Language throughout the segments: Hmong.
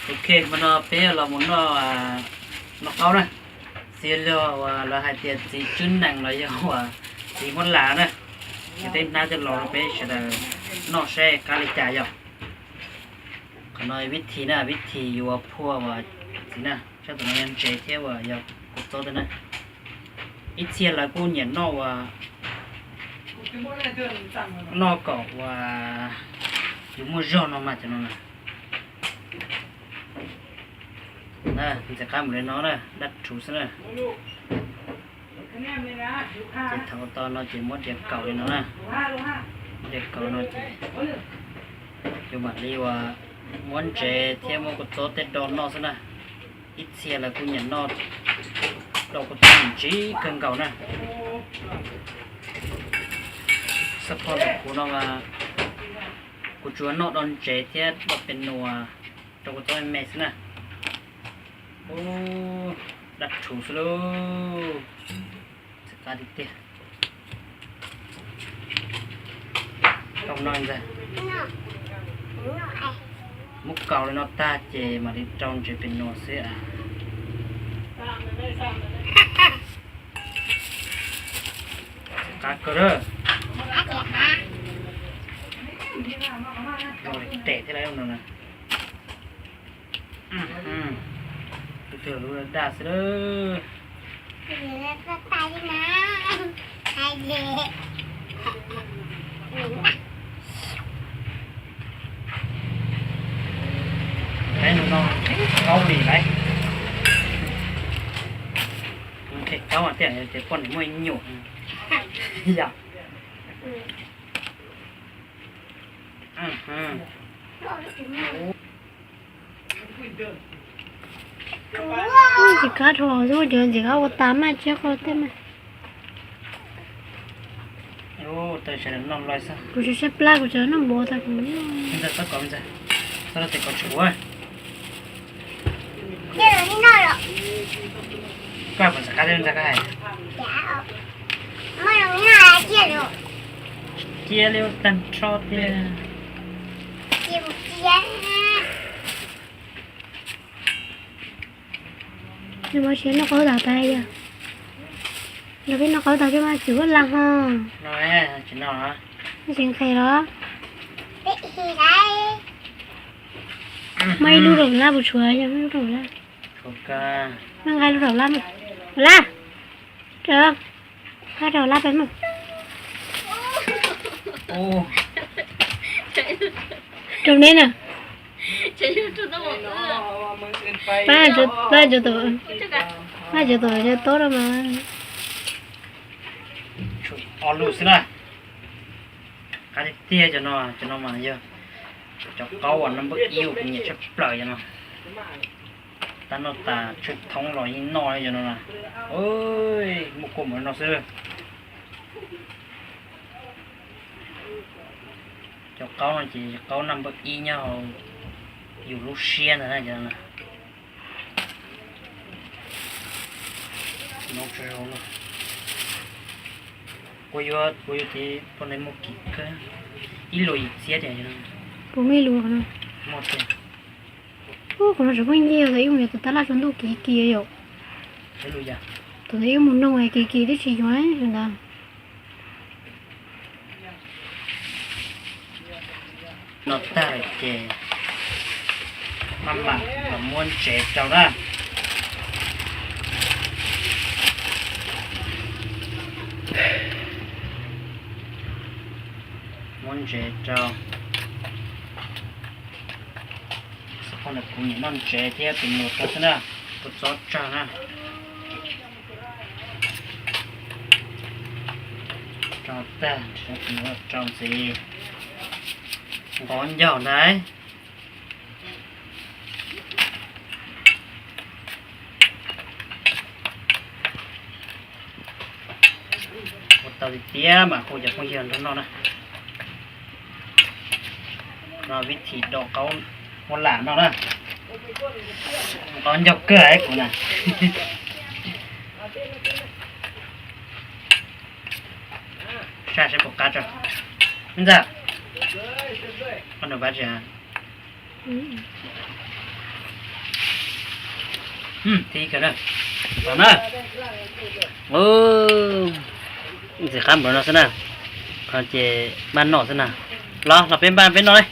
Ok, hmo no peb los mus noj, noj qaub na. Txiv log uas lawv hais tias txiv tswb nees los yog uas txiv huab lam na, nws tej hnab coj los rau peb sawv daws noj saib qab li cas yom. Qhov no vib thi na, vib thi yuav phua uas txiv na, sab tom no yog ntsev thiab uas yog kua txob thiab na. Ib txhia lawv kuj nyiam noj uas noj kom uas yus muaj zog no mas cov no na. Ntxim qab mus li no na, dab rhuv xwb na. Ces thaum ua tau no ces muab diav kaus li no na. Diav kaus no ces yus mam li uas muab ntsev thiab muab kua txob tej do noj xwb na. Ib txhia lawv kuj nyiam noj do kua txob ntsim kawg nkaus na. Xab phoj ntawm kuv no mas kuv tsuas noj do ntsev thiab do pes nus rau kua txob me me xwb na. Ub, dab rhuv xwb lauj. Txim qab tiag tiag. Kaus no ntag. Muab kaus li no tag ces mam li rau ntsev pes nus xwb a. Txim qab kawg lawm. Rau li tes thiab lawm no na. Tus twg lub daj xwb lawm. Peb hnub no qaub li lawm. Nqhis qaub tiag tias poj niam muaj ib nyuam yom. Ntxim qab dhau, ntxim qab ua tas maj tsiab qau tej mas. Kuv tsis saib plab, kuv tsuas noj npaum tas kuv mus noj. Koj puas ntxim qab thiab ntag koj hais? Cia li tag nrho tiag. Nws mas siab noj qaub tas tas yog. Los peb noj qaub tas peb mas tsis huab las ho. Tsis nqhis los. Muaj ib lub raum lab puas tshuav, yog muaj ib lub raum lab. Muaj nqa lub raum lab, lab. Nqa raum lab peb mus. Raum neb na. Pab, pab cov tom, pab cov tom yog tob rau mas. Ob lub xwb na. Qab tiag tiag cov no, cov no mas yog cov qaub uas no npawb ib uas kuv nyiam tshaj plaws cov no. Tab noj tas tsw thoob los yeej noj cov no na. Muaj kua muag no xwb. Cov qaub no ces qaub naj npawb ib nyob hauv yus lub siab ntag na. Kuv yuav, kuv yuav tiv poj niam muaj kim kawg, ib lus yim txiab tias. Puas muaj ib lus no? Muaj tiag. Ub, qhov no tseem pheej nyiag thaum ib mus yog tus tab laj tsaus ntuj kiv kiag yom. Thaum ib mus noog kiv kiag twb tsis yuav li ntawd. No tag lawm ces maj mam los muab ntsev rau na. Muab ntsev rau. Xab phoj ntawm kuv nyiam noj ntsev thiab tus nus rau xwb na, kua txob tsawg na. Rau tag, rau ntxiv, nqov ncaug ntag. Ua tau tiag tiag mas hu cov phooj ywg nrog noj na. No vib thim do qaub muab lam no na. Qaub ncaug kawg kuv na. Saib seb puas qab tso. Ntxawm, koj nrog pab tsis? Thib kawg na. Los na. Ntxim qab npaum no xwb na. Qhov ces npaj noj xwb na. Los los peb npaj peb noj li.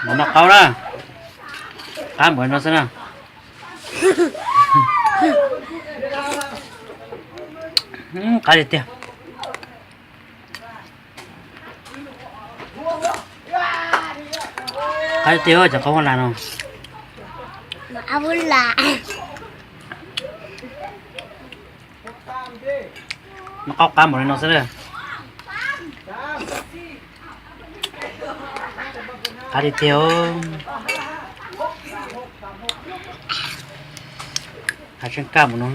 Mus noj qaub na. Qab npaum no xwb na. Qab tiag tiag. Qab tiag tiag cov qaub huab las no. Noj qaub qab npaum li no xwb na. Qab tiag tiag. Hav tseem kaj mus no.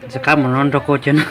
Tsis qab mus no nrog kua cia no.